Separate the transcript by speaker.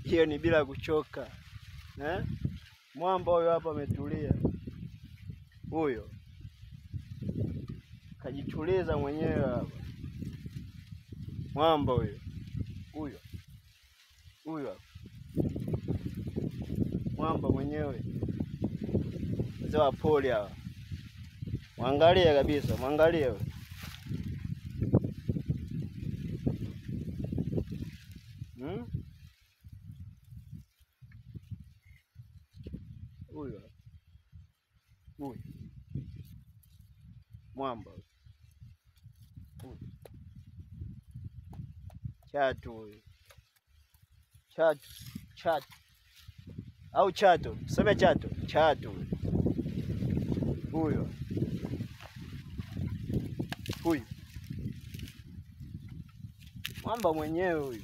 Speaker 1: Hiyo ni bila kuchoka. Eh? Mwamba huyo hapa ametulia. Huyo kajituliza mwenyewe hapa. Mwamba huyo. Huyo. Huyo hapa. Mwamba mwenyewe. Mzee wa poli hawa. Mwangalie kabisa, mwangalie wewe. Huyo. Huyo. Mwamba. Huyo. Chatu huyo. Chatu, chatu. Au chato, sema chato, chatu. Huyo. Huyu. Mwamba mwenyewe huyu.